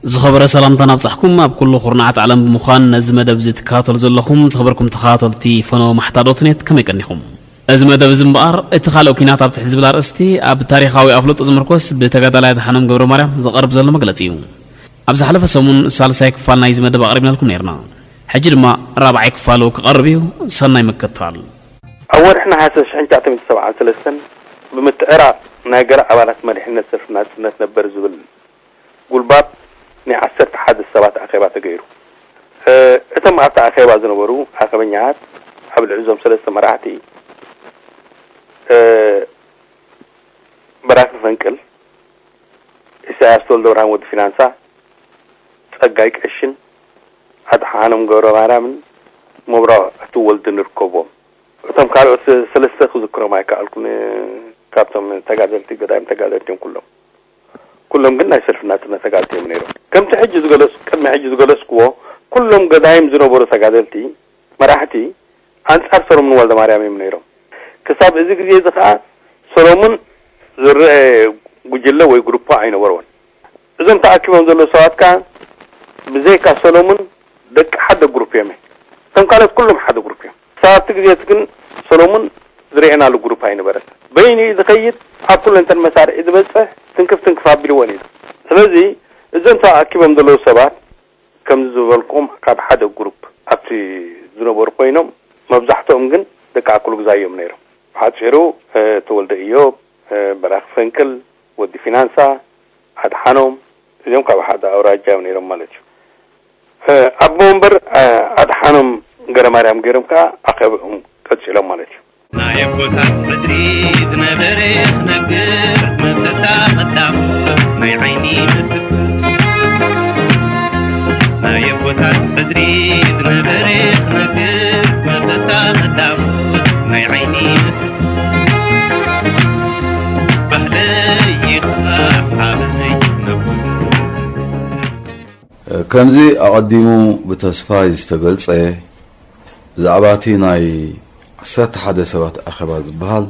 ዝኸበረ ሰላምታን ኣብጻሕኩም። ኣብ ኩሉ ኩርናዓት ዓለም ብምዃን ነዚ መደብ እዚ ትከታተሉ ዘለኹም ዝኸበርኩም ተኸታተልቲ ፈነወ ማሕታ ዶት ኔት፣ ከመይ ቀኒኹም? እዚ መደብ እዚ እምበኣር፣ እቲ ካልእ ኲናት ኣብ ትሕቲ ዝብል ኣርእስቲ፣ ኣብ ታሪኻዊ ኣፍልጦ ዝምርኮስ ብተጋዳላይ ኣድሓኖም ገብረ ማርያም ዝቐርብ ዘሎ መግለጺ እዩ። ኣብ ዝሓለፈ ሰሙን ሳልሳይ ክፋል ናይዚ መደብ ኣቕሪብናልኩም ነይርና። ሕጂ ድማ ራብዓይ ክፋሉ ክቐርብ እዩ። ሰናይ ምክትታል። ኣብ ወርሒ ነሓሰ ሽሕን ትሽዓተ ሚእትን ሰብዓን ሰለስተን ብምትዕራቕ ናይ ገለ ኣባላት መሪሕነት ሰልፊ ናጽነት ነበር ዝብል ጉልባብ ናይ ዓሰርተ ሓደ ሰባት ኣኼባ ተገይሩ። እ፣ እቶም ኣብቲ ኣኼባ ዝነበሩ ኣኼበኛታት ኣብ ልዕሊ እዞም ሰለስተ መራሕቲ፣ እ፣ በራኺ ፈንቅል፣ ኢሳያስ ተወልደብርሃን ወዲ ፊናንሳ፣ ጸጋይ ቀሽን፣ ኣድሓኖም ገብረ ማርያምን መብራህቱ ወልድን ይርከብዎም። እቶም ካልኦት ሰለስተ ክዝክሮም ኣይከኣልኩን። ካብቶም ተጋደልቲ፣ ገዳይም ተጋደልቲ እዮም ኩሎም። ኩሎም ግን ናይ ሰልፊ ናጽነት ተጋደልቲ እዮም ነይሮም። ከምቲ ሕጂ ዝገለጽ-፣ ቅድሚ ሕጂ ዝገለጽክዎ፣ ኩሎም ገዳይም ዝነበሩ ተጋደልቲ፣ መራሕቲ፣ ኣንጻር ሰሎሙን ወልደ ማርያም እዮም ነይሮም። ክሳብ እዚ ግዜ እዚ ከኣ ሰሎሙን ዝረአ ጉጅለ ወይ ግሩፓ ኣይነበሮን። እዞም ተኣኪቦም ዘለዉ ሰባት ከኣ ብዘይካ ሰሎሙን ደቂ ሓደ ግሩፕ እዮም። እቶም ካልኦት ኩሎም ሓደ ግሩፕ እዮም። ክሳብ ኣብቲ ግዜ እቲ ግን ሰሎሙን ዝረኣናሉ ግሩፕ ኣይነበረን። በይኑ እዩ ዝኸይድ፣ ኣብ ኩለንተን መሳርሒ ዝበጽሕ፣ ትንክፍ ትንክፍ ኣቢልወን እዩ። ስለዚ እዞም ተኣኪቦም ዘለዉ ሰባት ከምዚ ዝበልኩም ካብ ሓደ ግሩፕ ኣብቲ ዝነበሩ ኮይኖም፣ መብዛሕትኦም ግን ደቂ ኣክሉ ግዛይ እዮም ነይሮም። ብሓጺሩ፣ እ፣ ተወልደ እዮብ፣ እ፣ በራኺ ፈንቅል፣ ወዲ ፊናንሳ፣ ኣድሓኖም፣ እዚኦም ካብ ሓደ ኣውራጃ እዮም ነይሮም ማለት እዩ። እ፣ ኣቦ ወንበር፣ እ፣ ኣድሓኖም ገረ ማርያም ገይሮም ከኣ ኣኼብኦም ቀጺሎም ማለት እዩ። ናይ ኣቦታት ሕድሪ ዝነበረ ክነግር መሰታ ቀዳሞት ናይ ዓይኒ ምስክር። ናይ ኣቦታት ሕድሪ ዝነበረ ክነግር መሰታ ቀዳሞት ናይ ዓይኒ ምስክር። ባህለይ ይኽኣ ሓበነይ ነብሩ። ከምዚ ኣቐዲሙ ብተስፋይ ዝተገልጸ፣ ብዛዕባ እቲ ናይ ዓሰርተ ሓደ ሰባት ኣኼባ ዝበሃል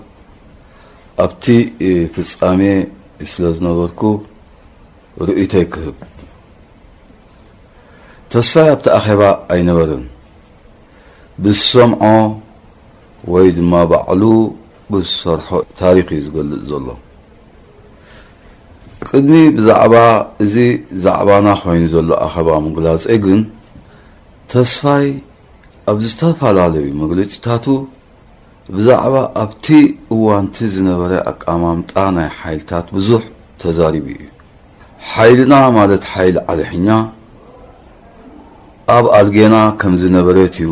ኣብቲ ፍጻሜ ስለ ዝነበርኩ ርእይቶይ ክህብ። ተስፋይ ኣብቲ ኣኼባ ኣይነበረን። ብዝሰምዖ ወይ ድማ ባዕሉ ብዝሰርሖ ታሪኽ እዩ ዝገልጽ ዘሎ። ቅድሚ ብዛዕባ እዚ ዛዕባና ኮይኑ ዘሎ ኣኼባ ምግላጸይ ግን፣ ተስፋይ ኣብ ዝተፈላለዩ መግለጺታቱ ብዛዕባ ኣብቲ እዋንቲ ዝነበረ ኣቀማምጣ ናይ ሓይልታት ብዙሕ ተዛሪቡ እዩ። ሓይልና ማለት ሓይሊ ዓለሕኛ ኣብ ኣልጌና ከም ዝነበረት እዩ፣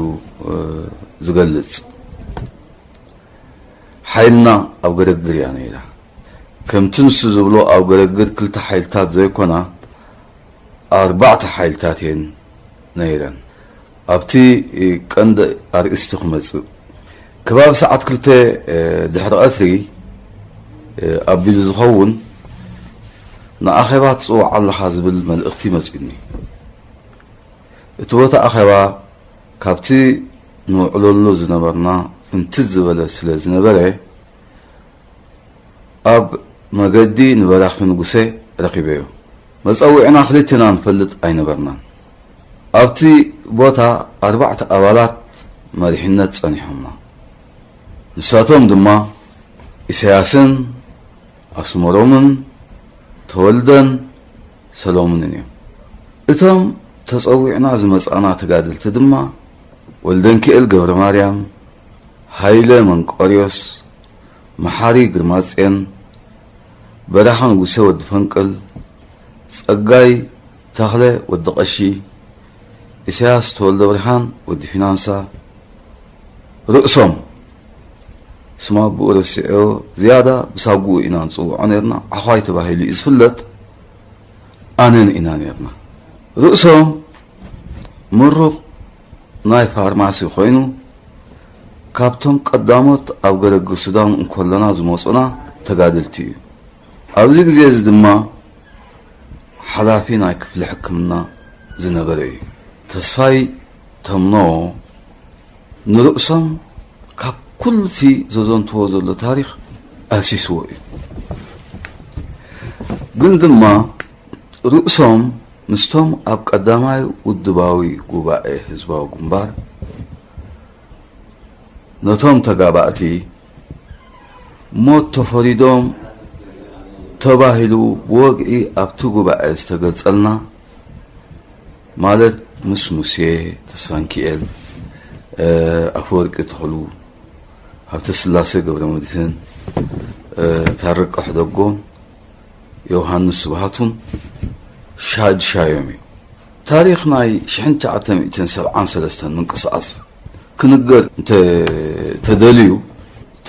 እ፣ ዝገልጽ። ሓይልና ኣብ ገረግር እያ ነይራ። ከምቲ ንሱ ዝብሎ ኣብ ገረግር ክልተ ሓይልታት ዘይኮና ኣርባዕተ ሓይልታት እየን ነይረን። ኣብቲ ቀንዲ ኣርእስቲ ክመጽእ፣ ከባቢ ሰዓት ክልተ ድሕሪ ቀትሪ ኣቢሉ ዝኸውን ንኣኼባ ትጽውዕ ኣለኻ ዝብል መልእኽቲ መጺኡኒ። እቲ ቦታ ኣኼባ ካብቲ ንውዕለሉ ዝነበርና ፍንትት ዝበለ ስለ ዝነበረ፣ ኣብ መገዲ ንበራኺ ንጉሴ ረኺበዮ። መጸውዒና ክልቴና ንፈልጥ ኣይነበርናን። ኣብቲ ቦታ ኣርባዕተ ኣባላት መሪሕነት ጸኒሖምና። ንሳቶም ድማ ኢሳያስን ኣስመሮምን ተወልደን ሰሎሙንን እዮም። እቶም ተጸዊዕና ዝመጻእና ተጋደልቲ ድማ ወልደንኪኤል ገብረ ማርያም፣ ሃይለ መንቆርዮስ፣ መሓሪ ግርማጽዮን፣ በራኺ ንጉሴ ወዲ ፈንቅል፣ ጸጋይ ተኽለ ወዲ ቀሺ፣ ኢሳያስ ተወልደ ብርሃን ወዲ ፊናንሳ፣ ርእሶም፣ ስም ኣቦኡ ረሲዐዮ፣ ዝያዳ ብሳጉኡ ኢና ንጽውዖ ነርና፣ ዓዃይ ተባሂሉ እዩ ዝፍለጥ፣ ኣነን ኢና ነርና። ርእሶም ምሩቕ ናይ ፋርማሲ ኮይኑ፣ ካብቶም ቀዳሞት ኣብ ገረግር ሱዳን እንከለና ዝመጹና ተጋደልቲ እዩ። ኣብዚ ግዜ እዚ ድማ ሓላፊ ናይ ክፍሊ ሕክምና ዝነበረ እዩ። ተስፋይ ተምኖ ንርእሶም ካብ ኩሉቲ ዘዘንትዎ ዘሎ ታሪኽ ኣህሲስዎ እዩ። ግን ድማ ርእሶም ምስቶም ኣብ ቀዳማይ ውድባዊ ጉባኤ ህዝባዊ ግንባር ነቶም ተጋባእቲ ሞት ተፈሪዶም ተባሂሉ ብወግዒ ኣብቲ ጉባኤ ዝተገልጸልና፣ ማለት ምስ ሙሴ ተስፋንኪኤል፣ ኣፈወርቂ ተኽሉ፣ ሃብተስላሴ ገብረመድህን፣ ታረቀ ሕደጎን ዮሃንስ ስብሃቱን ሻድሻዮም እዩ። ታሪኽ ናይ ሽሕን ትሽዓተ ሚእትን ሰብዓን ሰለስተን ምንቅስቓስ ክንገር እንተ ተደልዩ፣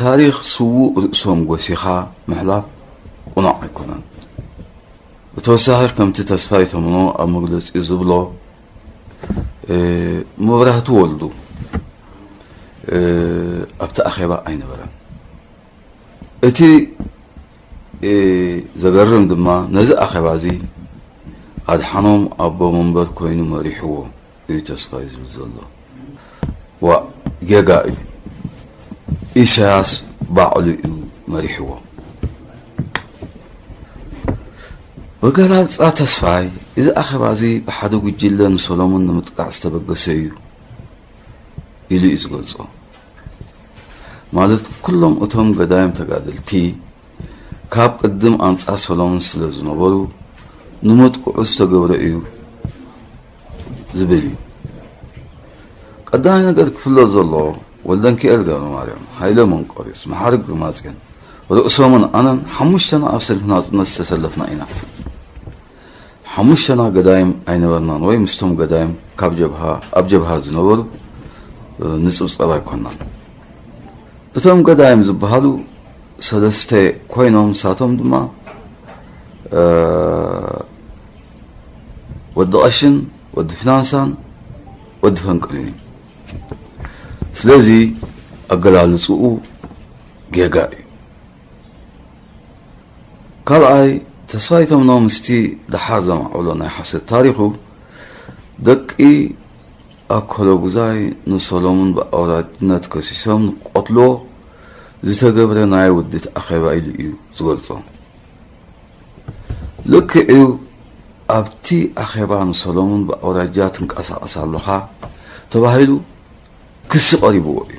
ታሪኽ ስዉእ ርእሶም ጎሲኻ ምሕላፍ ቅኑዕ ኣይኮነን። ብተወሳኺ፣ ከምቲ ተስፋይ ተምኖ ኣብ መግለጺኡ ዝብሎ፣ መብራህቲ ወልዱ ኣብቲ ኣኼባ ኣይነበረን። እቲ ዘገርም ድማ፣ ነዚ ኣኼባ እዚ ኣድሓኖም ኣቦ መንበር ኮይኑ መሪሕዎ እዩ ተስፋይ ዝብል ዘሎ። ዋእ፣ ጌጋ እዩ። ኢሳያስ ባዕሉ እዩ መሪሕዎ። ብገላልጻ ተስፋይ፣ እዚ ኣኼባ እዚ ብሓደ ጉጅለ ንሰሎሞን ንምጥቃዕ ዝተበገሰ እዩ ኢሉ እዩ ዝገልጾ። ማለት፣ ኩሎም እቶም ገዳይም ተጋደልቲ ካብ ቅድም ኣንጻር ሰሎሞን ስለ ዝነበሩ፣ ንምጥቅዑ ዝተገብረ እዩ ዝብል እዩ። ቀዳማይ ነገር ክፍለጥ ዘለዎ፣ ወልደንኪኤል ገብረ ማርያም፣ ሃይለ መንቆርዮስ፣ መሓሪ ግርማጽዮን፣ ርእሶምን ኣነን ሓሙሽተና ኣብ ሰልፊ ናጽነት ዝተሰለፍና ኢና። ሓሙሽተና ገዳይም ኣይነበርናን፣ ወይ ምስቶም ገዳይም ካብ ጀብሃ፣ ኣብ ጀብሃ ዝነበሩ፣ እ፣ ንጽብጸብ ኣይኮናን። እቶም ገዳይም ዝበሃሉ ሰለስተ ኮይኖም፣ ንሳቶም ድማ፣ እ፣ ወዲ ቀሽን፣ ወዲ ፍናንሳን፣ ወዲ ፈንቅልን እዩ። ስለዚ ኣገላልጽኡ ጌጋ እዩ። ካልኣይ፣ ተስፋይ ተምኖ ምስቲ ደሓር ዘማዕበሎ ናይ ሓሰት ታሪኹ፣ ደቂ ኣከለጉዛይ ንሰሎሙን ብኣውራጅነት ከሲሶም ንክቐትልዎ ዝተገብረ ናይ ውዲት ኣኼባ ኢሉ እዩ ዝገልጾ። ልክዕ እዩ፣ ኣብቲ ኣኼባ ንሰሎሙን ብኣውራጃ ትንቀሳቐስ ኣለኻ ተባሂሉ ክሲ ቀሪብዎ እዩ።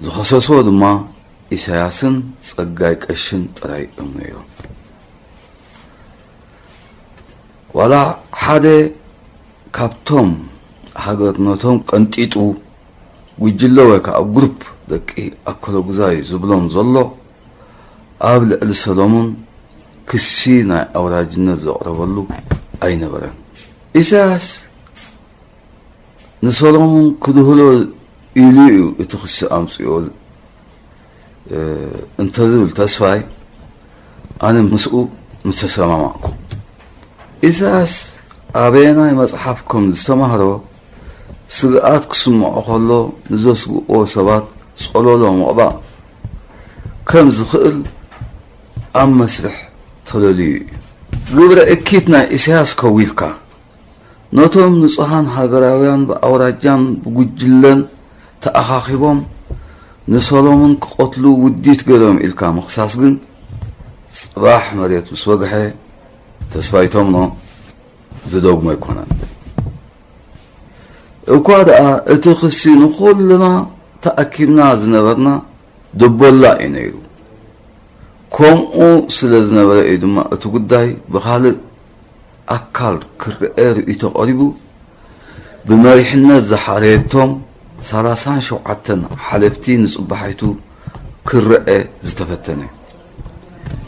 ዝኸሰስዎ ድማ ኢሳያስን ጸጋይ ቀሽን ጥራይ እዮም ነይሮም። ዋላ ሓደ ካብቶም ሃገርነቶም ቀንጢጡ ጉጅለ ወይ ከዓ ግሩፕ ደቂ ኣከለጉዛይ ዝብሎም ዘሎ ኣብ ልዕሊ ሰሎሙን ክሲ ናይ ኣውራጅነት ዘቕረበሉ ኣይነበረን። ኢሳያስ ንሰሎሙን ክድህሎ ኢሉ እዩ እቲ ክሲ ኣምጽኦ፣ እ፣ እንተዝብል ተስፋይ፣ ኣነ ምስኡ ምተሰማማዕኩ። ኢሳያስ ኣበየናይ መጽሓፍ ከም ዝተማህሮ፣ ስግኣት ክስምዖ ከሎ ንዘስግእዎ ሰባት ጸሎሎ ምቕባእ ከም ዝኽእል ኣብ መስርሕ ተለልዩ እዩ። ግብረ እኪት ናይ ኢሳያስ ከዊልካ፣ ነቶም ንጹሃን ሃገራውያን ብኣውራጃን ብጉጅለን ተኣኻኺቦም ንሰሎሙን ክቐትሉ ውዲት ገይሮም ኢልካ ምኽሳስ ግን፣ ጽባሕ መሬት ምስ ወግሐ፣ ተስፋይ ተምኖ ዝደግሞ ኣይኮነን። እኳ ደኣ እቲ ክሲ ንኹልና ተኣኪብና ዝነበርና ደቦላ እዩ ነይሩ። ከምኡ ስለ ዝነበረ እዩ ድማ እቲ ጉዳይ ብኻልእ ኣካል ክረአ ርእይቶ ቀሪቡ፣ ብመሪሕነት ዝሓረየቶም ሰላሳን ሸውዓተን ሓለፍቲ ንጽባሒቱ ክረአ ዝተፈተነ።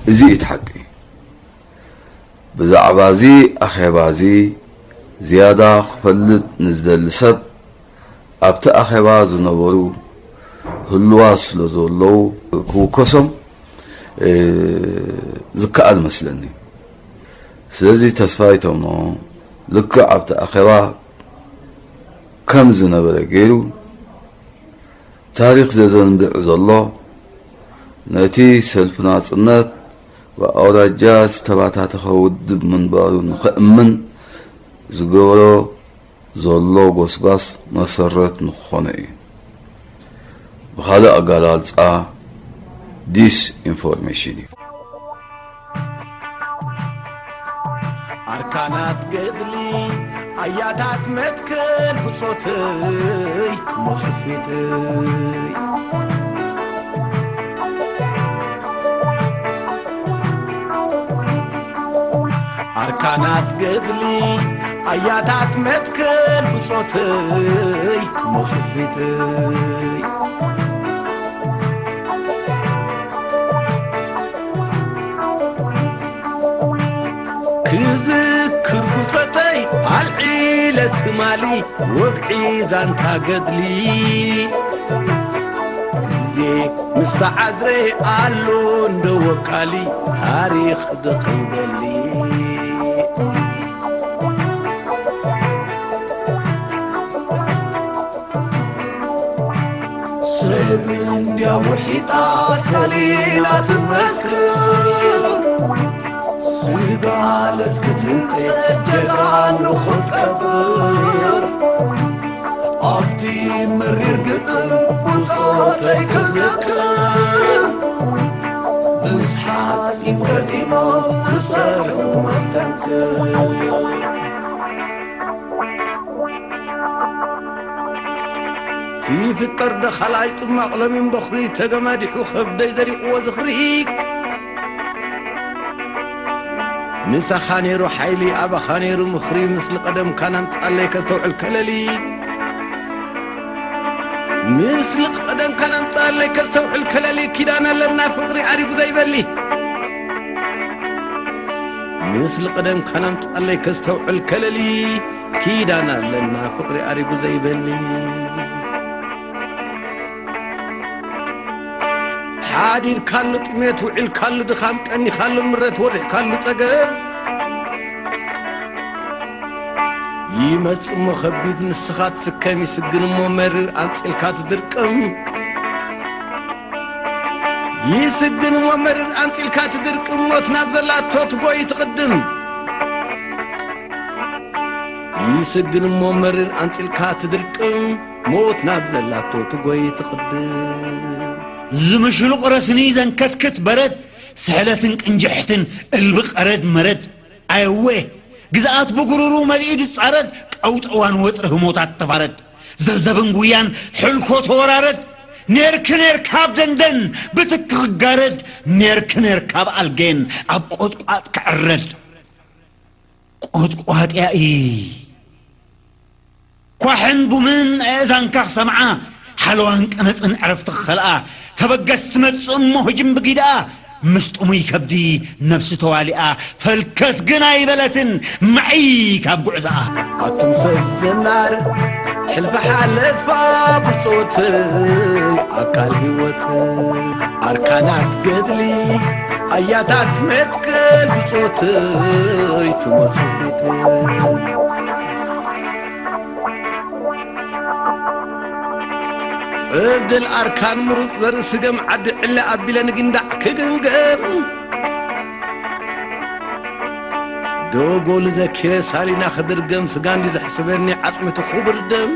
እዚ እዩ እቲ ሓቂ። ብዛዕባ እዚ ኣኼባ እዚ ዝያዳ ክፈልጥ ንዝደሊ ሰብ፣ ኣብቲ ኣኼባ ዝነበሩ ህሉዋት ስለ ዘለዉ ክውከሶም፣ እ፣ ዝከኣል መስለኒ። ስለዚ ተስፋይ ተምኖ ልክዕ ኣብቲ ኣኼባ ከም ዝነበረ ገይሩ ታሪኽ ዘዘንብዕ ዘሎ፣ ነቲ ሰልፊ ናጽነት ብኣውራጃ ዝተባታተኸ ውድብ ምንባሩ ንኸእምን ዝገብሮ ዘሎ ጎስጓስ መሰረት ንክኾነ እዩ። ብኻልእ ኣገላልጻ፣ ዲስ ኢንፎርሜሽን እዩ። ኣርካናት ገድሊ ኣያታት መትከል ብጾተይ ክሞቱ ፊተይ። ኣርካናት ገድሊ ኣያታት መትከል ብጾተይ ክሞቱ ፊተይ። ክዝክር ብጾተይ ኣልዒለ ትማሊ ወግዒ ዛንታ ገድሊ። ግዜ ምስ ተዓዝረ ኣሎ እንዶ ወካሊ ታሪኽ ዶ ከይበሊ። ሰብ እንድያ ውሒጣ ሳሊና ትመስክር። ስጋለት ክትንጤ ጀጋኑ ክትቀብር። ኣብቲ መሪር ግጥም ብጾተይ ክዝክር። ምስ ሓጺን ገጢሞም ዝሰርሑ መስተንክር። ትፍጠር ዶ ካልኣይ ጽማቕ ሎሚን በኹሪ ተገማዲሑ ከብደይ ዘሪቕዎ ዝኽሪ። ምሳኻ ነይሩ ሓይሊ ኣባኻ ነይሩ ምኽሪ። ምስሊ ቀደምካ ናምጻለይ ከስተውዕል ከለሊ። ምስሊ ቀደምካ ናምጻለይ ከስተውዕል ከለሊ። ኪዳን ኣለና ፍቕሪ ኣሪጉ ዘይበሊ። ምስሊ ቀደምካ ናምጻለይ ከስተውዕል ከለሊ። ኪዳን ኣለና ፍቕሪ ኣሪጉ ዘይበሊ። ሓዲርካሉ ጥሜት ውዒልካሉ ድኻም ቀኒኻሉ ምረት ወሪሕካሉ ጸገም። ይመጽእ እሞ ከቢድ ንስኻ ትስከም ይስግን እሞ መርር ኣንጺልካ ትድርቅም። ይስግን እሞ መርር ኣንጺልካ ትድርቅም ሞት ናብ ዘላቶ ትጎይ ትቕድም። ይስግን እሞ መርር ኣንጺልካ ትድርቅም ሞት ናብ ዘላቶ ትጎይ ትቕድም። ዝምሽሉቕ ረስኒ ዘንከትክት በረድ ስሕለትን ቅንጅሕትን እልቢ ቀረድ መረድ። ኣየወ ግዝኣት ብጉሩሩ መሊኡ ዝጻረድ ቀውጠዋን ወጥሪ ህሞታት ተፋረድ። ዘብዘብን ጉያን ሕልኮ ተወራረድ። ኔርክ ኔርካ ኣብ ደንደን ብትክ ክጋረድ። ኔርክ ኔርካ ኣብ ኣልጌን ኣብ ቆጥቋጥ ክዕረድ። ቆጥቋጥ ያኢ ኳሕን ቡምን ኣእዛንካ ክሰምዓ ሓለዋን ቀነጽን ዕረፍቲ ክኸልኣ። ተበገስ ትመጽእ እሞ ህጅም ብጊድኣ ምስ ጥሙይ ከብዲ ነብሲ ተዋሊኣ። ፈልከስ ግን ኣይበለትን ማዒ ካብ ጉዕዛኣ። ኣቱም ሰብ ዘናር ሕልፊ ሓለፋ ብጾት ኣካል ህይወት ኣርካናት ገድሊ ኣያታት መትከል ብጾት ትመጹ ፊት። ጽድል ኣርካን ምሩጽ ዘርኢ ስገም ዓዲ ዕለ ኣቢለ ንግንዳዕ ክግምገም። ዶጎል ዘኪረ ሳሊና ክድርገም ስጋ እንዲ ዘሕስበኒ ዓጽሚቱ ክቡር ደም።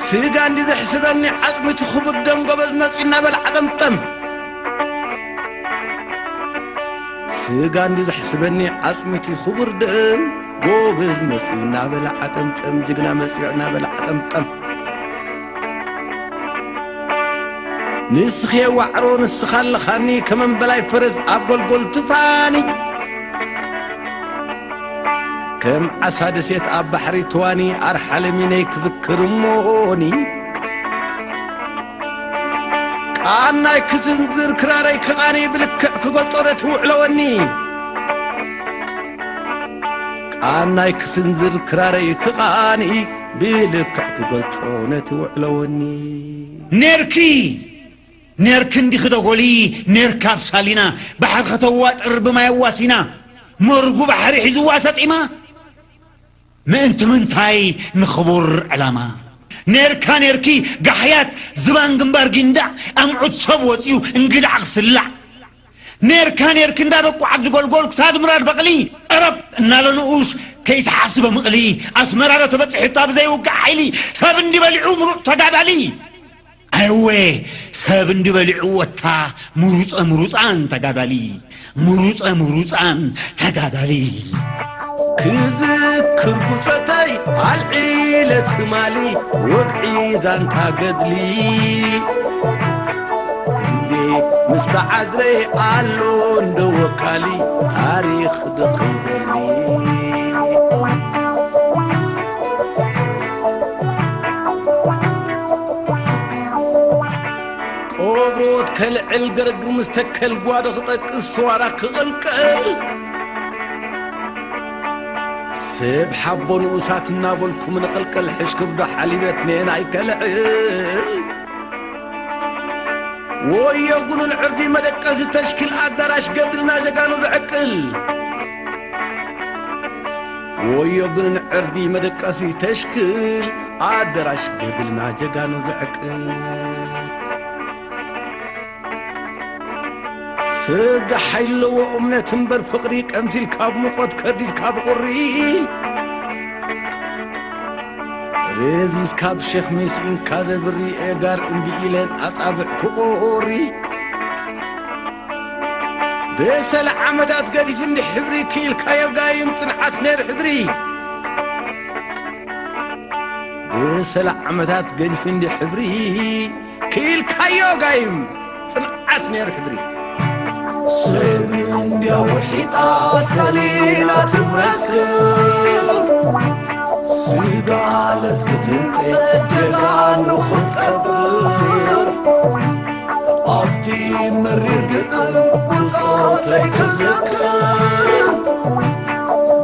ስጋ እንዲ ዘሕስበኒ ዓጽሚቱ ክቡር ደም ጎበዝ መጺ እናበለ ዓጠምጠም። ስጋ እንዲ ዘሕስበኒ ዓጽሚቱ ክቡር ደም ጎበዝ መጺኡ እናበለ ዓጠምጠም፣ ጅግና መጺኡ እናበለ ዓጠምጠም። ንስኺ ዋዕሮ ንስኻ ኣለኻኒ ከመን በላይ ፈረስ ኣብ ጎልጎል ትፋኒ። ከም ዓሳ ደሴት ኣብ ባሕሪ ትዋኒ ኣርሓለሚነይ ክዝክር እሞኒ። ቃናይ ክስንዝር ክራረይ ክቓኒ ብልክዕ ክገልጾ ነቲ ውዕለወኒ። ቃናይ ክስንዝር ክራረይ ክቓኒ ብልክዕ ክገልጾ ነቲ ውዕለወኒ። ኔርኪ ኔርኪ እንዲኺ ደጎሊ ኔርካ ኣብ ሳሊና ባሕሪ ከተዋጥር ብማይ ኣዋሲና መርጉ ባሕሪ ሒዝዋ ሰጢማ። ምእንቲ ምንታይ ንኽቡር ዕላማ ኔርካ ኔርኪ ጋሕያት ዝባን ግንባር ጊንዳዕ ኣምዑት ሰብ ወፂኡ እንግዳዕ ክስላዕ። ኔርካ ኔርኪ እንዳ በቁ ዓዲ ጎልጎል ክሳድ ምራድ በቕሊ ቀረብ እናለ ንኡሽ ከይተሓስበ ምቕሊ ኣስመራ ዶ ተበፂሑ እታ ብዘይውጋእ ሓይሊ ሰብ እንዲ በሊዑ ምሩፅ ተጋዳሊ። ኣይወ ሰብ እንዲ በሊዑ ወታ ምሩፀ ምሩፃን ተጋዳሊ። ምሩፀ ምሩፃን ተጋዳሊ ክዝክር ብፀተይ ኣልዒለ ትማሊ ወግዒ ዛንታ ገድሊ ግዜ ምስ ተዓዝበ ኣሎ እንዶ ወካሊ ታሪኽ ድኽበሊ ቆብሮት ከልዕል ገረግር ምስ ተከል ጓዶ ክጠቅስ ስዋራ ክቕልቀል ሰብ ሓቦ ንኡሳት እናበልኩም ንቕልቀል ሕሽ ክብዶ ሓሊበት ነየን ኣይከልዕል ወዮ ጉኑን ዕርዲ መደቀሲ ተሽኪል ኣዳራሽ ገድልና ጀጋኑ ዝዕቅል ወዮ ጉኑን ዕርዲ መደቀሲ ተሽክል ኣዳራሽ ገድልና ጀጋኑ ዝዕቅል ስጋ ሓይለዎ እምነት እምበር ፍቕሪ ቀምሲል ካብ ሙቐት ከርዲድ ካብ ቁሪ ሬዚስ ካብ ሼኽ ሜሲን ካዘብሪ ኤጋር እምቢ ኢለን ኣጻብዕ ክቑሪ ብሰለ ዓመታት ገዲፍ እንዲ ሕብሪ ክኢልካዮ ጋይም ጽንዓት ነር ሕድሪ ብሰለ ዓመታት ገዲፍ እንዲ ሕብሪ ክኢልካዮ ጋይም ጽንዓት ነር ሕድሪ ሰብ እንዲያ ውሒጣ ሰሊላ ትመስክር ስጋለት ክትንጤ ደጋኑ ክትቀብር ኣብቲ መሪር ግጥም ብጾተይ ክዝክር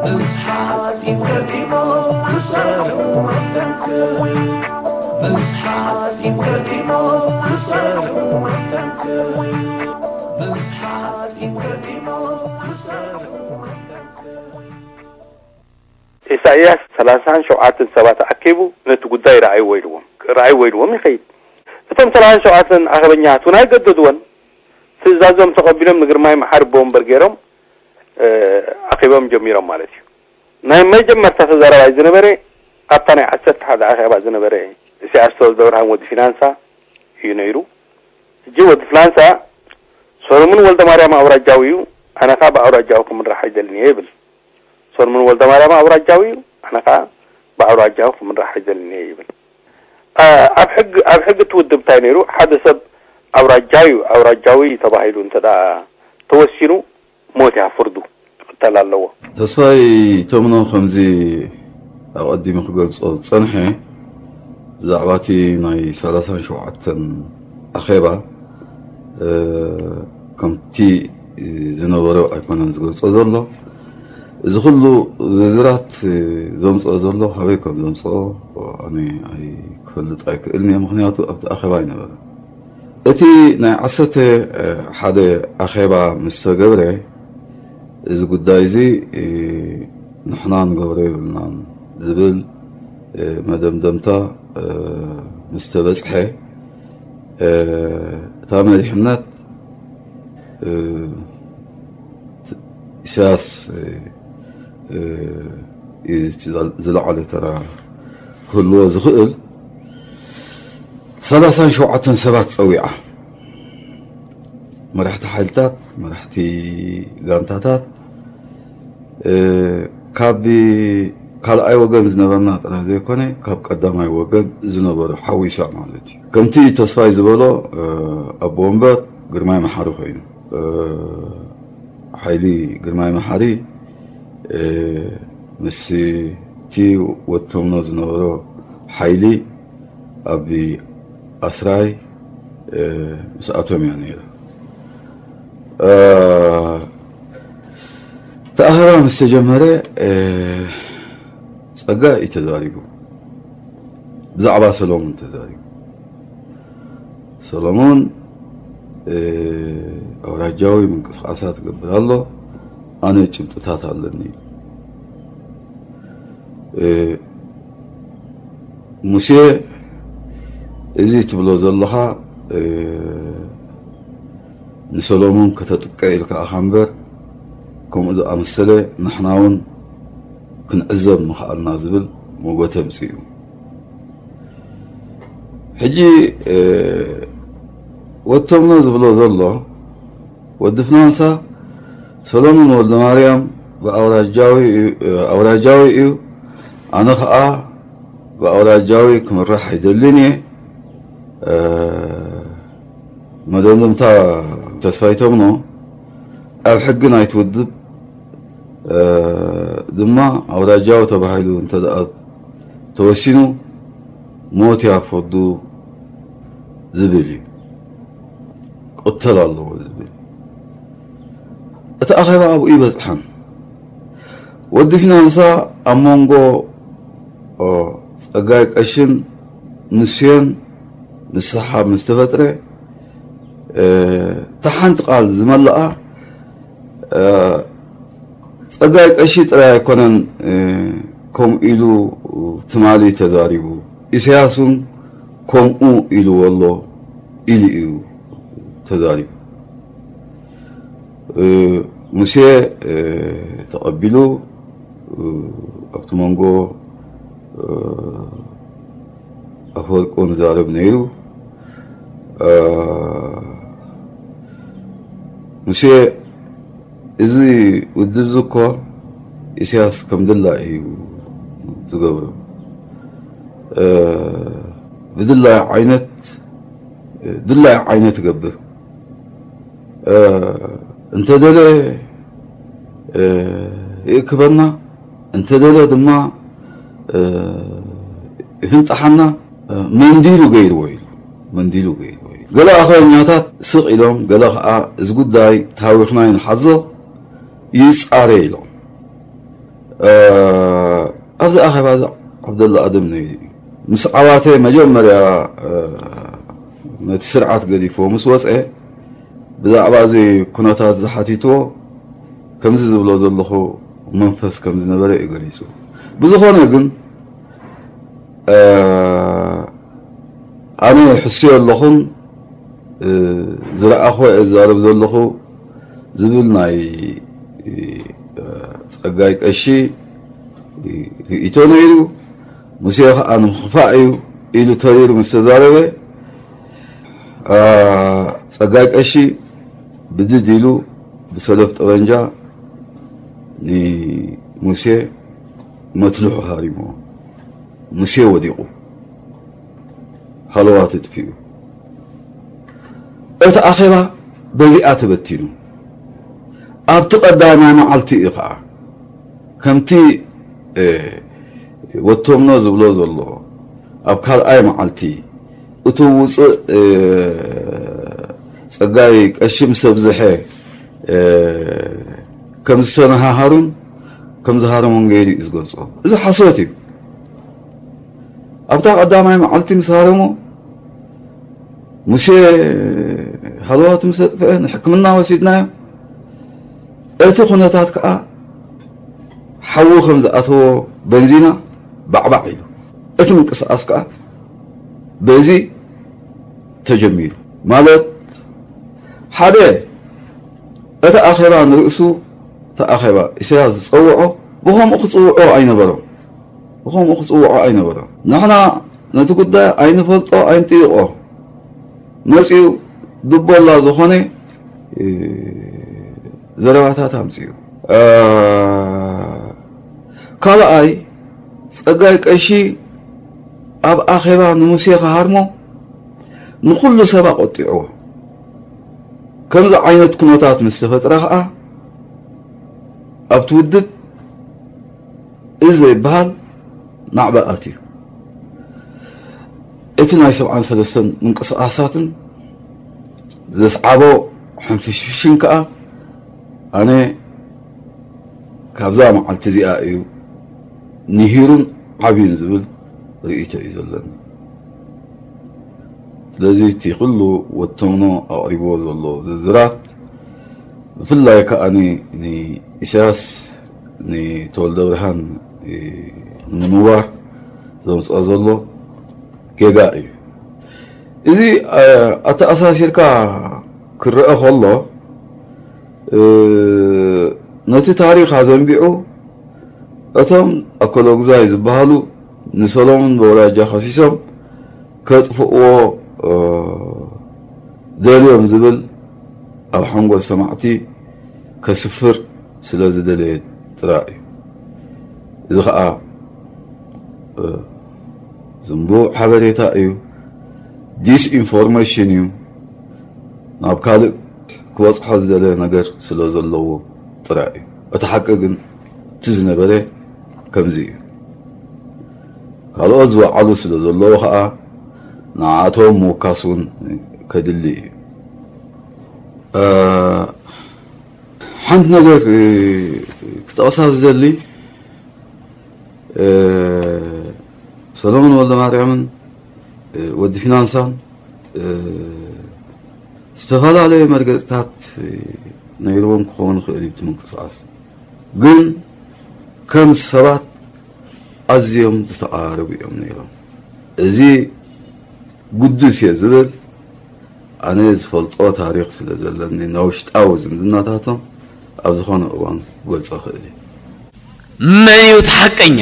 ምስ ሓጺን ገጢሞም ዝሰርሑ መስተንክር ምስ ሓጺን ገጢሞም ዝሰርሑ መስተንክር ምስ ሓጺን ገጢሞም ዝሰርሑ መስተንክር ኢሳይያስ ሰላሳን ሸውዓተን ሰባት ኣኪቡ ነቲ ጉዳይ ርኣይዎ ኢልዎም ርኣይዎ ኢልዎም ይኸይድ። እቶም ሰላሳን ሸውዓተን ኣኸበኛታት እውን ኣይገደድዎን። ትእዛዞም ተቐቢሎም ንግርማይ መሓሪ ኣቦ ወንበር ገይሮም ኣኺቦም ጀሚሮም ማለት እዩ። ናይ መጀመርታ ተዛራባይ ዝነበረ ኣብታ ናይ ዓሰርተ ሓደ ኣኼባ ዝነበረ ኢሳያስ ተወልደብርሃን ወዲ ፊናንሳ እዩ ነይሩ። ሕጂ ወዲ ፍላንሳ ሰሎሙን ወልደማርያም ኣውራጃዊ እዩ፣ ኣነ ኸኣ ብኣውራጃዊ ክምራሕ ኣይደልን እየ ይብል። ሰሎሙን ወልደማርያም ኣውራጃዊ እዩ፣ ኣነ ኸኣ ብኣውራጃዊ ክምራሕ ኣይደልን እየ ይብል። ኣብ ሕጊ ኣብ ሕጊ እቲ ውድብ እንታይ ነይሩ? ሓደ ሰብ ኣውራጃዊ ኣውራጃዊ ተባሂሉ እንተ ደኣ ተወሲኑ ሞት እያ ፍርዱ፣ ክቕተል ኣለዎ። ተስፋይ ተምኖ ከምዚ ኣቐዲሙ ክገልጾ ዝጸንሐ ብዛዕባ እቲ ናይ ሰላሳን ሸውዓተን ኣኼባ ከምቲ ዝነበረ ኣይኮነን ዝገልጾ ዘሎ። እዚ ኩሉ ዝርዝራት ዘምጽኦ ዘሎ ካበይ ከም ዘምጽኦ ኣነ ኣይ ክፈልጥ ኣይክእልን እየ፣ ምኽንያቱ ኣብቲ ኣኼባ ኣይነበረን። እቲ ናይ ዓሰርተ ሓደ ኣኼባ ምስ ተገብረ፣ እዚ ጉዳይ እዚ ንሕና ንገብሮ የብልናን ዝብል መደምደምታ ምስ ተበጽሐ፣ እታ መሪሕነት ኢሳያስ እዩ ዝለዓለ ተራ ክህልዎ ዝኽእል። ሰላሳን ሸውዓተን ሰባት ጸዊዓ። መራሕቲ ሓይልታት፣ መራሕቲ ጋንታታት፣ ካብ ካልኣይ ወገን ዝነበርና ጥራይ ዘይኮነ፣ ካብ ቀዳማይ ወገን ዝነበሩ ሓዊሳ ማለት እዩ። ከምቲ ተስፋይ ዝበሎ፣ ኣቦ ወንበር ግርማይ መሓሪ ኮይኑ፣ ሓይሊ ግርማይ መሓሪ ምስቲ ወተምኖ ዝነበሮ ሓይሊ ኣብ ኣስራይ ምስኣቶም እያ ነይራ። እቲ ኣኸባ ምስ ተጀመረ ጸጋ እዩ ተዛሪቡ፣ ብዛዕባ ሰሎሙን ተዛሪቡ። ሰሎሙን ኣውራጃዊ ምንቅስቃሳት ትገብር ኣሎ፣ ኣነ ጭብጥታት ኣለኒ። ሙሴ፣ እዚ ትብሎ ዘለኻ ንሰሎሙን ከተጥቀ ኢልካ ኢኻ እምበር፣ ከምኡ ዝኣመሰለ ንሕና እውን ክንዕዘብ ምኽኣልና ዝብል መጎተ ምጽኡ። ሕጂ ወተምኖ ዝብሎ ዘሎ ወዲ ፍናንሳ ሰሎሞን ወልደማርያም ብኣውራጃዊ እዩ፣ ኣውራጃዊ እዩ። ኣነ ኸኣ ብኣውራጃዊ ክምራሕ ኣይደልን እየ። እ፣ መደምደምታ ተስፋይ ተምኖ ኣብ ሕጊ ናይቲ ውድብ፣ እ፣ ድማ ኣውራጃዊ ተባሂሉ እንተ ደኣ ተወሲኑ ሞት ያፈዱ ዝብል እዩ። ክቕተል ኣለዎ ዝብል። እቲ ኣኼባ ኣብኡ ይበጽሐን። ወዲ ፊናንሳ ኣብ መንጎ፣ ኦ፣ ጸጋይ ቀሽን ንስዮን ምስሓብ ምስ ተፈጥረ፣ እ፣ እታ ሓንቲ ቃል ዝመልኣ፣ እ፣ ጸጋይ ቀሺ ጥራይ ኣይኮነን፣ እ፣ ከምኡ ኢሉ ትማሊ ተዛሪቡ። ኢሳያስ እውን ከምኡ ኢልዎ ኣሎ ኢሉ እዩ ተዛሪቡ። እ፣ ሙሴ፣ እ፣ ተቐቢሉ፣ እ፣ ኣብቲ መንጎ፣ እ፣ ኣፈወርቂ እውን ዛረብ ነይሩ። እ፣ ሙሴ፣ እዚ ውድብ እዚ እኮ ኢሳያስ ከም ድላዩ እዩ ዝገብሮ። እ፣ ብድላዩ ዓይነት፣ ድላዩ ዓይነት ይገብር። እ፣ እንተደለ፣ እ፣ ይእክበና፣ እንተደለ ድማ፣ እ፣ ይፍንጥሓና። እ፣ መንዲሉ ገይርዎ ኢሉ፣ መንዲሉ ገይርዎ ኢሉ። ገለ ኣኽበኛታት ስቕ ኢሎም፣ ገለ ኸኣ እዚ ጉዳይ ተሃዊኽና ንሓዞ ይጻረ ኢሎም። እ፣ ኣብዚ ኣኼባ እዚ ዓብደላ ኣደም ነይሩ እዩ። ምስ ዓዋተ መጀመርያ፣ እ፣ ነቲ ስርዓት ገዲፍዎ ምስ ወጸ፣ ብዛዕባ እዚ ኩነታት ዝሓቲትዎ ከምዚ ዝብሎ ዘለኹ መንፈስ ከም ዝነበረ እዩ ገሊጹ። ብዝኾነ ግን፣ እ፣ ኣነ ይሕስዮ ኣለኹን፣ እ፣ ዝረኣኹ እየ ዝዛረብ ዘለኹ ዝብል ናይ፣ እ፣ ጸጋይ ቀሺ ርእይቶ ነይሩ። ሙሴ ኸኣ ንምኽፋእ እዩ ኢሉ ተሪሩ ምስ ተዛረበ፣ እ፣ ጸጋይ ቀሺ ብድድ ኢሉ ብሰለፍ ጠበንጃ ንሙሴ መትልሑ ሃሪምዎ። ሙሴ ወዲቑ፣ ሃለዋት ኣጥፊኡ። እቲ ኣኼባ በዚኣ ተበቲኑ። ኣብቲ ቀዳማይ መዓልቲ እዩ ኸዓ፣ ከምቲ፣ እ፣ ወቶምኖ ዝብሎ ዘሎ፣ ኣብ ካልኣይ መዓልቲ እቲ ውፅእ፣ እ፣ ጸጋይ ቀሺ ምስ ኣብዝሐ፣ እ፣ ከም ዝተነሃሃሩን ከም ዝሃረሙን ገይሩ እዩ ዝገልጾ። እዚ ሓሶት እዩ። ኣብታ ቀዳማይ መዓልቲ ምስ ሃረሞ፣ ሙሴ ሃለዋቱ ምስ ኣጥፍአ ንሕክምና ወሲድናዮ። እቲ ኩነታት ከኣ ሓዊ ከም ዝኣተዎ በንዚና ባዕባዕ ኢሉ። እቲ ምንቅስቓስ ከኣ በዚ ተጀሚሩ። ማለት፣ ሓደ፣ እቲ ኣኼባ ንርእሱ፣ እቲ ኣኼባ ኢሳያስ ዝጸውዖ ብኸምኡ ክጽውዖ ኣይነበሮም። ብኸምኡ ክጽውዖ ኣይነበሮም። ንሕና ነቲ ጉዳይ ኣይንፈልጦ፣ ኣይንጥይቖ። መጺኡ ድቦላ ዝኾነ፣ እ፣ ዘረባታት ኣምጺኡ። እ፣ ካልኣይ፣ ጸጋይ ቀሺ ኣብ ኣኼባ ንሙሴ ክሃርሞ ንኹሉ ሰብ ኣቖጢዕዎ። ከምዚ ዓይነት ኩነታት ምስ ተፈጥረ ኸኣ ኣብቲ ውድብ እዚ ዘይበሃል ናዕባ ኣትዩ። እቲ ናይ ሰብዓን ሰለስተን ምንቅስቓሳትን ዘስዓቦ ሕንፍሽፍሽን ከኣ ኣነ ካብዛ መዓልቲ እዚኣ እዩ ንሂሩን ዓብዩን ዝብል ርእይቶ እዩ ዘለኒ። ስለዚ እቲ ኩሉ ወቶምኖ ኣቕሪብዎ ዘሎ ዝርዝራት፣ ብፍላይ ከኣ ንኢሳያስ ንተወልደ ብርሃን ንምንዋር ዘምጽኦ ዘሎ ጌጋ እዩ። እዚ፣ እ፣ ኣተኣሳሲርካ ክረአ ከሎ፣ እ፣ ነቲ ታሪኽ ኣዘንቢዑ እቶም ኣኮሎጉዛይ ዝበሃሉ ንሰሎሞን በውራጃ ከሲሶም ከጥፍእዎ፣ እ፣ ደልዮም ዝብል ኣብ ሓንጎል ሰማዕቲ ከስፍር ስለ ዝደለየ ጥራይ እዩ። እዚ ኸኣ ዝንቡዕ ሓበሬታ እዩ፣ ዲስኢንፎርሜሽን እዩ፣ ናብ ካልእ ክበጽሖ ዝደለየ ነገር ስለ ዘለዎ ጥራይ እዩ። እቲ ሓቂ ግን እቲ ዝነበረ ከምዚ እዩ። ካልኦት ዝወዓሉ ስለ ዘለዉ ኸኣ ንዓኣቶም ምውካስ እውን ከድሊ እዩ። ሓንቲ ነገር ክጠቕሳ ዝደሊ፣ ሰሎሞን ወልደማርያምን ወዲ ፊናንሳን ዝተፈላለየ መርገፅታት ነይርዎም ክኸውን ይኽእል እዩ። እቲ ምንቅስቃስ ግን ከም ሰባት ኣዝዮም ዝተቐራረቡ እዮም ነይሮም። እዚ ግዱስ እየ ዝብል ኣነ ዝፈልጦ ታሪኽ ስለ ዘለኒ፣ ናይ ውሽጣዊ ዝምድናታቶም ኣብ ዝኾነ እዋን ክገልጾ እኽእል እየ። መን እዩ እቲ ሓቀኛ?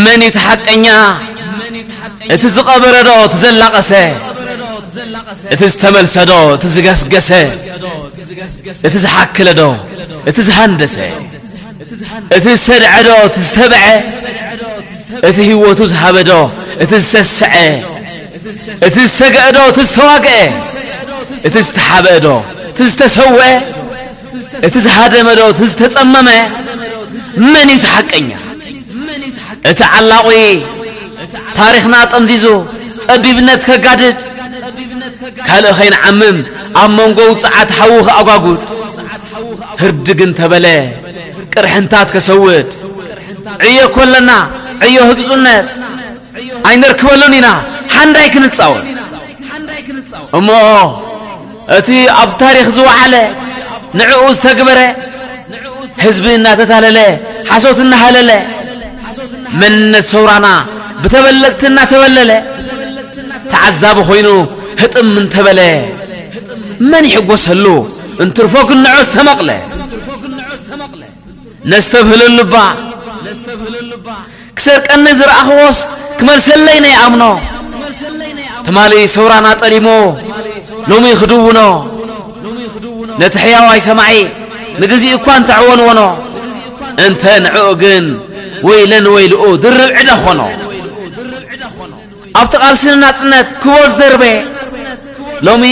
መን እዩ እቲ ሓቀኛ? እቲ ዝቐበረ ዶ እቲ ዘላቐሰ? እቲ ዝተመልሰ ዶ እቲ ዝገስገሰ? እቲ ዝሓከለ ዶ እቲ ዝሃንደሰ? እቲ ዝሰድዐ ዶ እቲ ዝተብዐ? እቲ ህይወቱ ዝሃበ ዶ እቲ ዝሰስዐ? እቲ ዝሰግአ ዶ እቲ ዝተዋግአ? እቲ ዝተሓብአ ዶ እቲ ዝተሰውአ? እቲ ዝሃደመ ዶ እቲ ዝተጸመመ? መን እዩ እቲ ሓቀኛ? እቲ ዓላቑ ታሪኽና ጠምዚዙ ጸቢብነት ከጋድድ፣ ካልእ ኸይንዓምም ኣብ መንጎ ውጽዓት ሓዊ ኸኣጓጉድ፣ ህርድግ እንተበለ ቅርሕንታት ከሰውድ፣ ዕዮ ኮለና ዕዮ ህጹጽነት ኣይነርክበሉን ኢና ሓንዳይ ክንጻወት። እሞ እቲ ኣብ ታሪኽ ዝወዓለ ንዕኡ ዝተግበረ ህዝቢ እናተታለለ ሓሶት እናሃለለ መንነት ሰውራና ብተበለጽቲ እናተበለለ ተዓዛቢ ኮይኑ ህጥም እንተበለ መን ይሕጎሰሉ እንትርፎ ግን ንዑ ዝተመቕለ ነስተብህለሉ እባ ክሰርቀኒ ዝረኣኽዎስ ክመልሰለይ ነይኣምኖ ትማሊ ሰውራና ጠሊሞ ሎሚ ክድውኖ ነቲ ሕያዋይ ሰማዒ ንግዚኡ እኳ እንተዕወንወኖ እንተ ንዕኡ ግን ወይለን ወይልኡ ድርብ ዕደ ኾኖ ኣብቲ ቃልሲ ንናጽነት ክቦ ዝደርበየ ሎሚ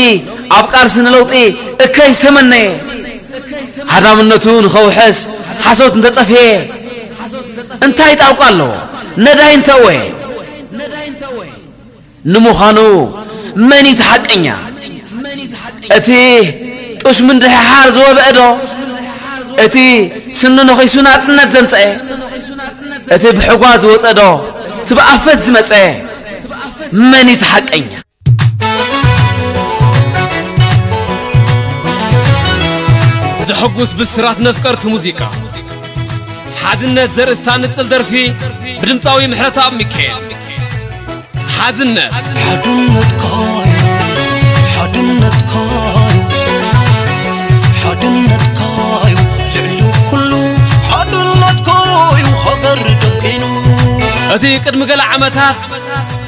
ኣብ ቃልሲ ንለውጢ እከይ ዝተመነየ ሃዳምነቱ ንኸውሕስ ሓሶት እንተጸፍየ እንታይ ጣብቃ ኣለዎ ነዳይ እንተእወየ ንምዃኑ መን እዩ ሓቀኛ እቲ ጡሽ ምንድሕሓር ዝወበአ ዶ እቲ ስኑ ነኺሱ ናጽነት ዘምጸአ እቲ ብሕጓ ዝወጸ ዶ እቲ ብኣፈት ዝመጸ መን እዩ ሓቀኛ ዘሐጉስ ብስራት ነፍቀርቲ ሙዚቃ ሓድነት ዘርእስታ ንጽል ደርፊ ብድምፃዊ ምሕረተኣብ ሚካኤል ሓድነት ሓድነትካዩ ሓድነትካዩ ሓድነትካዩ ልዕሊ ኩሉ ሓድነትካዩ ሃገር ደቂኑ እቲ ቅድሚ ገለ ዓመታት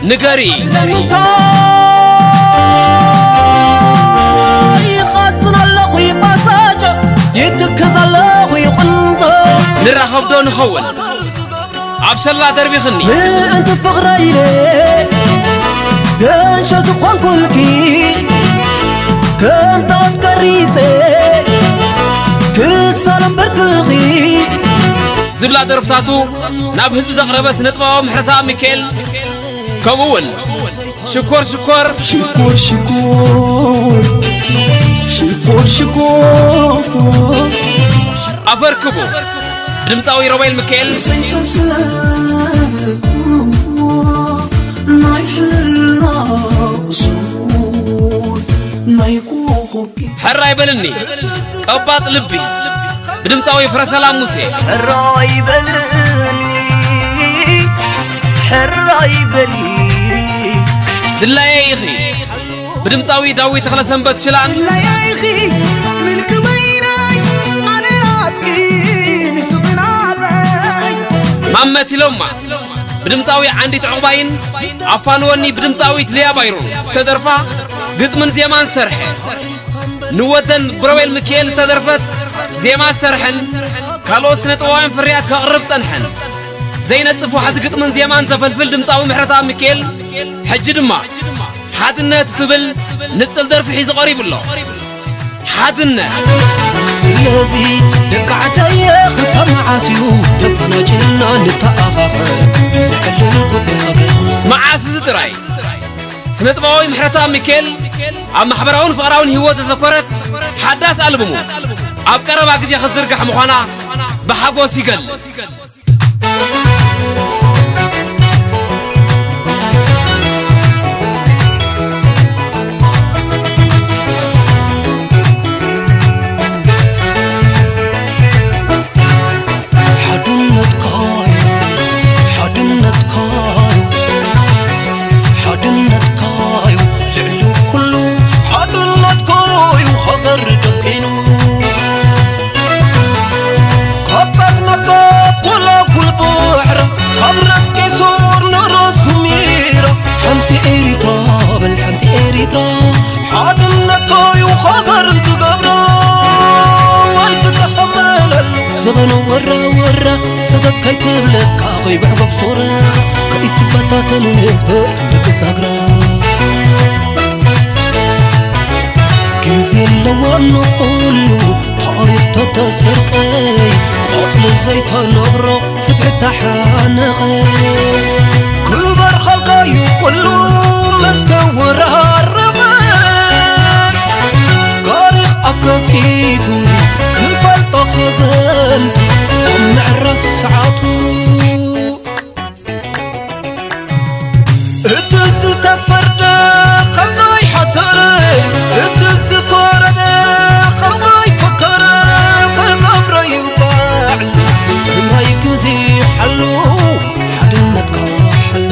ንገሪ ይቐጽን ኣለኹ ይባሳጨ ይትክዝ ኣለኹ ይቕንዞ ንራኸብ ዶ ንኸውን ኣብ ሰላ ደርቢኽኒ ምእንቲ ፍቕረይ ኢለ ገንሸል ዝኾንኩልኪ ከም ጣት ቀሪጸ ክሳለም ብርክኺ ዝብላ ደርፍታቱ ናብ ህዝቢ ዘቕረበ ስነጥበባዊ ምሕረተኣብ ሚካኤል ከምኡ እውን ሽኮር ሽኮር ሽኮር ሽኮር ሽኮር ሽኮር ኣፈርክቡ ድምፃዊ ሮቤል ሚካኤል ናይ ሕራሱ ናይ ሕራይ በልኒ ቀባጽ ልቢ ብድምፃዊ ፍረሰላም ሙሴ ሕራይ በልኒ ሕራይ በሊ ድላየ ኢኺ ብድምፃዊ ዳዊት ተኽለሰንበት ሽላን ድላየ ኢኺ ምልኪ በይናይ ኣነ ናትኪ ንሱ ግናበይ ማመት ኢሎማ ብድምፃዊ ዓንዲት ዕቑባይን ኣፋንወኒ ብድምፃዊት ሊያ ባይሮን ዝተደርፋ ግጥምን ዜማን ዝሰርሐ ንወደን ብሮቤል ሚካኤል ዝተደርፈት ዜማ ዝሰርሐን ካልኦት ስነ ጥበባውያን ፍርያት ከቕርብ ጸንሐን ዘይነጽፍ ዋሕዚ ግጥምን ዜማን ዘፈልፍል ድምጻዊ ምሕረተኣብ ሚካኤል፣ ሕጂ ድማ ሓድነት እትብል ንጽል ደርፊ ሒዙ ቀሪቡ ኣሎ። ሓድነት። ስለዚ ደቂ ዓደየ፣ ክሳብ መዓስ እዩ ተፈናጭልና ንተኣኻኸብ፣ ንዕልል ጉዳይ ሃገርና? መዓስ እዚ ጥራይ? ስነ ጥበባዊ ምሕረተኣብ ሚካኤል ኣብ ማሕበራውን ፍቕራውን ህይወት ዘተኮረት ሓዳስ ኣልቡሙ ኣብ ቀረባ ግዜ ክትዝርጋሕ ምዃና ብሓጎስ ይገልጽ። ሓድነትካዩ፣ ሓድነትካዩ፣ ሓድነትካዩ ልዕሊ ኩሉ፣ ሓድነትካዩ ሃገር ደኪኑ። ካብ ጻት ናብ ጻት፣ ጎላጉል ባሕራ፣ ካብ ራስ ቄሶር ንራስ ዙሚራ፣ ሓንቲ ኤሪትራ በል፣ ሓንቲ ኤሪትራ። ሓድነትካዩ ሃገር ዝገብራ፣ ኣይትተኸመለሉ ዘበኑ ወራ ወራ፣ ሰተት ከይትብለካ ከይብዕጎግ ሶራ፣ ከይትበታተን ህዝቢ ክንዲ ብዛግራ። ግዜ ኣለዋ ንኹሉ፣ ታሪኽ ተተሰርቀ፣ ቆጽሊ ዘይተነብሮ ፍትሒ ተሓነኸ። ክበርኸልካዩ ኩሉ መስተወራረቐ። ታሪኽ ኣፍ ከፊቱ ዝፈልጦ ኸዘንቱ፣ ኣብ ምዕራፍ ሰዓቱ። እቲ ዝተፈርደ ከም ዘይሓሰረ፣ እቲ ዝፈረደ ከም ዘይፈከረ፣ ክገብሮ እዩ ባዕሉ። ጥራይ ግዜ ሓሉ፣ ሓድነትካ ሓሉ።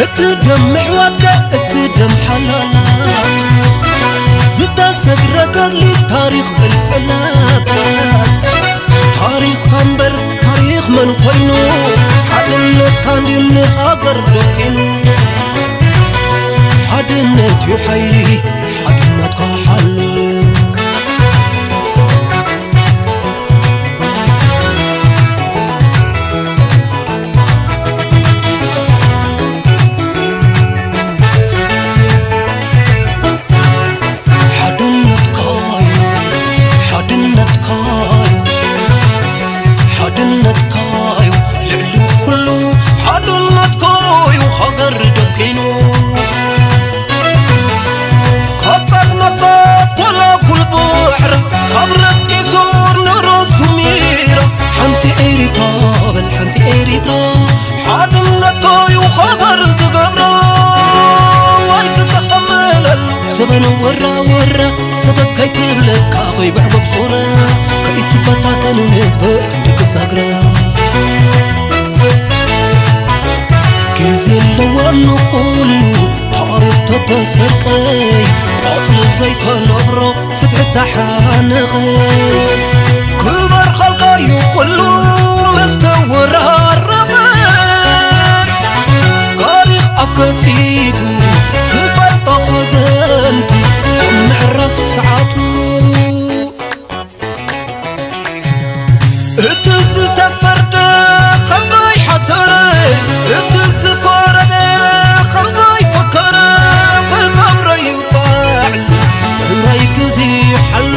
እቲ ደም ምሕዋትካ፣ እቲ ደም ሓላላት፣ ዝተሰግረ ገድሊ ታሪኽ እልፍላት። ታሪኽካ እምበር ታሪኽ መን ኮይኑ? ሓድነትካ እንድዩ ንሃገር ደኪኑ። ሓድነት እዩ ሓይሊ፣ ሓድነትካ ሓሉ። ሓድነትካዩ፣ ሓድነትካዩ፣ ሓድነትካዩ ልዕሊ ኩሉ፣ ሓድነትካዩ ሃገር ደኪኑ። ካብ ጻት ናብ ጻት፣ ጎላጉል ባሕራ፣ ካብ ራስ ቄሶር ንራስ ዙሚራ፣ ሓንቲ ኤሪትራ በል፣ ሓንቲ ኤሪትራ። ሓድነትካዩ ሃገር ዝገብራ፣ ኣይትተኸመለሉ ዘበኑ ወራ ወራ፣ ሰተት ከይትብለካ ከይብዕጎግ ሶራ፣ ከይትበታተን ህዝቢ ክንዲ ክዛግራ። ግዜ ኣለዋ ንኹሉ፣ ታሪኽ ተተሰርቀ፣ ቆጽሊ ዘይተነብሮ ፍትሒ ተሓነኸ። ክበርኸልካዩ ኩሉ መስተወራረኸ። ታሪኽ ኣፍ ከፊቱ ዝፈልጦ ኸዘንቱ፣ ኣብ ምዕራፍ ሰዓቱ። እቲ ዝተፈርደ ከም ዘይሓሰረ፣ እቲ ዝፈረደ ከም ዘይፈከረ፣ ክገብሮ እዩ ባዕሉ። ጥራይ ግዜ ሓሉ፣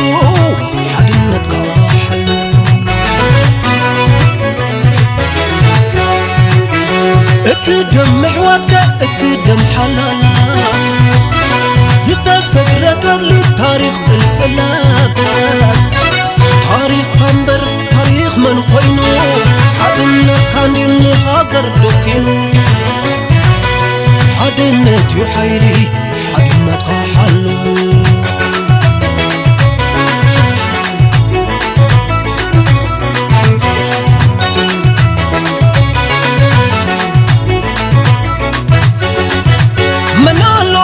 ሓድነትካ ሓሉ። እቲ ደም ምሕዋትካ፣ እቲ ደም ሓላላት፣ ዝተሰግረ ገድሊ ታሪኽ እልፍላት። ታሪኽካ እምበር ታሪኽ መን ኮይኑ? ሓድነትካ እንድዩ ንሃገር ደኪኑ። ሓድነት እዩ ሓይሊ፣ ሓድነትካ ሓሉ። መን ኣሎ፣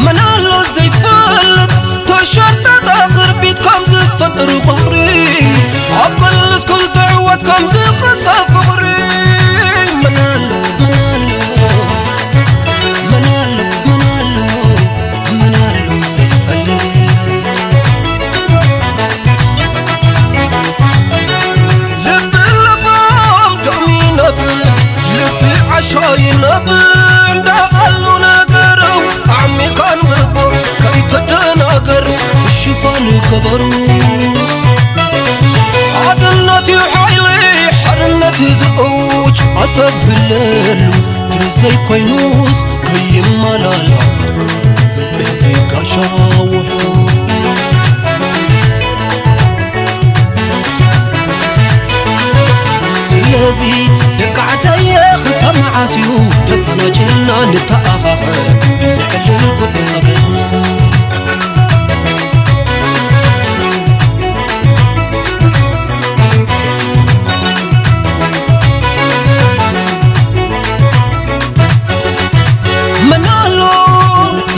መን ኣሎ ዘይፈልጥ፣ ተሸርጠጠ ክርቢት ከም ዝፈጥር ቁሪ፣ ኣብ ክልስ ክልተ ዕወት ከም ዝኸሰብ ፍቕሪ። መን ኣሎ፣ መን ኣሎ፣ መን ኣሎ፣ መን ኣሎ፣ መን ኣሎ፣ ፋን ገበሩ ሓድነት እዩ ሓይሊ ሓርነት ዝእውጅ ኣስተብህለሉ ተዘይኮይኑስ ከይመላላ እዚ ጋሻ ውሑ ስለዚ ደቂ ዓደየ ክሳብ መዓስ እዩ ተፈናጭልና ንተኣኻኸብ ንዕልል ጉዳይ ሃገርና መናሎ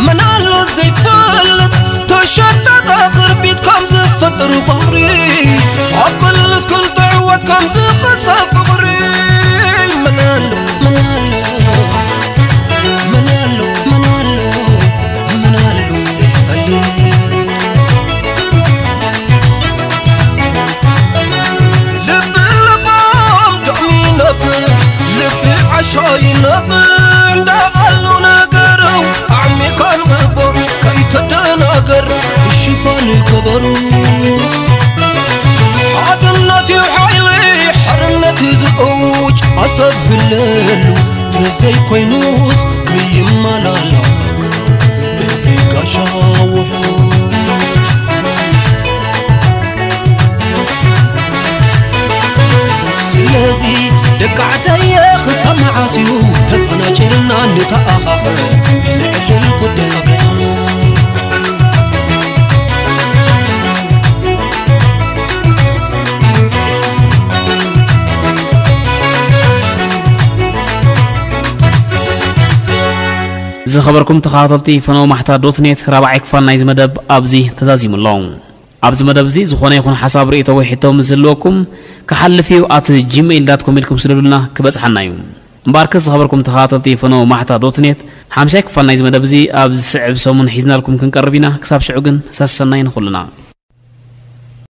መናሎ ዘይፈልጥ ተሸጠጠ ክርቢት ከም ዝፈጥር ባሕሪ ኣብ ክልስ ክልተ ዕወት ከም ዝኸሰ ፍቕሪ መናሎ መናሎ መናሎ መናሎ መናሎ ዘይፈልጥ ልቢ ልቦም ዶሚ ነብር ልቢ ዓሻ ይነብር እንዳኣሉ ነገረው ኣዕሚካን ብቦ ከይተደናገር ሽፋን ገበሩ ሓድነት እዩ ሓይሊ ሓርነት ዝእውጅ ኣስተብህለሉ ተዘይኮይኑስ ከይመላላ እዚ ጋሻ ውሑ ስለዚ ደቂ ዓደየ ክሳብ መዓስ እዩ ተፈናጭርና ንተኣኻኸብ ንዕልል ጉዳይ ሃገርና ዝኸበርኩም ተኸታተልቲ ፈነወ ማሕታ ዶት ኔት ራብዓይ ክፋል ናይዚ መደብ ኣብዚ ተዛዚሙ ኣሎ። ኣብዚ መደብ እዚ ዝኾነ ይኹን ሓሳብ ርእይቶ ወይ ሕቶ ምስ ዝህልወኩም ክሓልፍ እዩ ኣት ጂሜይል ዳት ኮም ኢልኩም ስደዱልና ክበጽሓና እዩ። እምበኣርከስ ዝኸበርኩም ተኸታተልቲ ፈነወ ማሕታ ዶት ኔት ሓምሻይ ክፋል ናይዚ መደብ እዚ ኣብ ዝስዕብ ሰሙን ሒዝናልኩም ክንቀርብ ኢና። ክሳብ ሽዑ ግን ሰሰናይ ንኹልና።